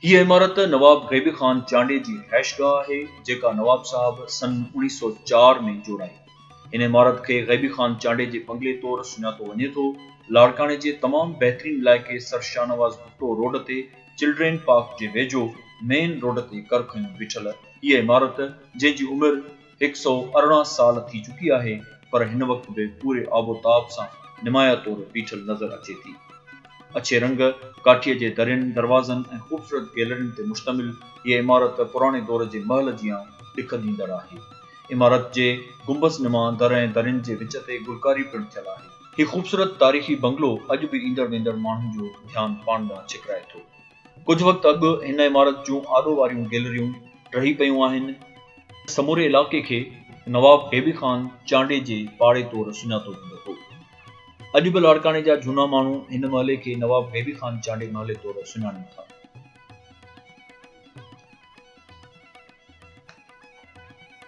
هيء عمارت نواب غيبي خان چانڊيي جي رهائشگاهه آهي، جيڪا نواب صاحب سن 1904 ۾ جوڙائي. هن عمارت کي غيبي خان چانڊيي جي بنگلي طور سڃاتو وڃي ٿو. لاڙڪاڻي جي تمام بهترين علائقي سر شاهنواز ڀٽو روڊ تي چلڊرين پارڪ جي ويجهو مين روڊ تي ڪر کنيو بيٺل هيء عمارت جنهن جي عمر 118 سال ٿي چڪي آهي پر هن وقت به پوري آب و تاب سان نمايان طور بيٺل نظر اچي ٿي. اڇي رنگ، ڪاٺيء جي درين، دروازن ۽ خوبصورت گيلرين تي مشتمل هيء عمارت پراڻي دور جي محل جيان ڏک ڏيندڙ آهي. عمارت جي گنبذ نما در ۽ درين جي وچ تي گلڪاري پڻ ٿيل آهي. هي خوبصورت تاريخي بنگلو اڄ به ايندڙ ويندڙ ماڻهن جو ڌيان پاڻ ڏانهن ڇڪرائي ٿو. ڪجهه وقت اڳ هن عمارت جون آڏو واريون گيلريون ڊهي پيون آهن. سموري علائقي کي نواب غيبي خان چانڊيي جي پاڙي طور سڃاتو ويندو هو. اڄ به لاڙڪاڻي جا جهونا ماڻهو هن محلي کي نواب غيبي خان چانڊيي محلي طور سڃاڻين ٿا.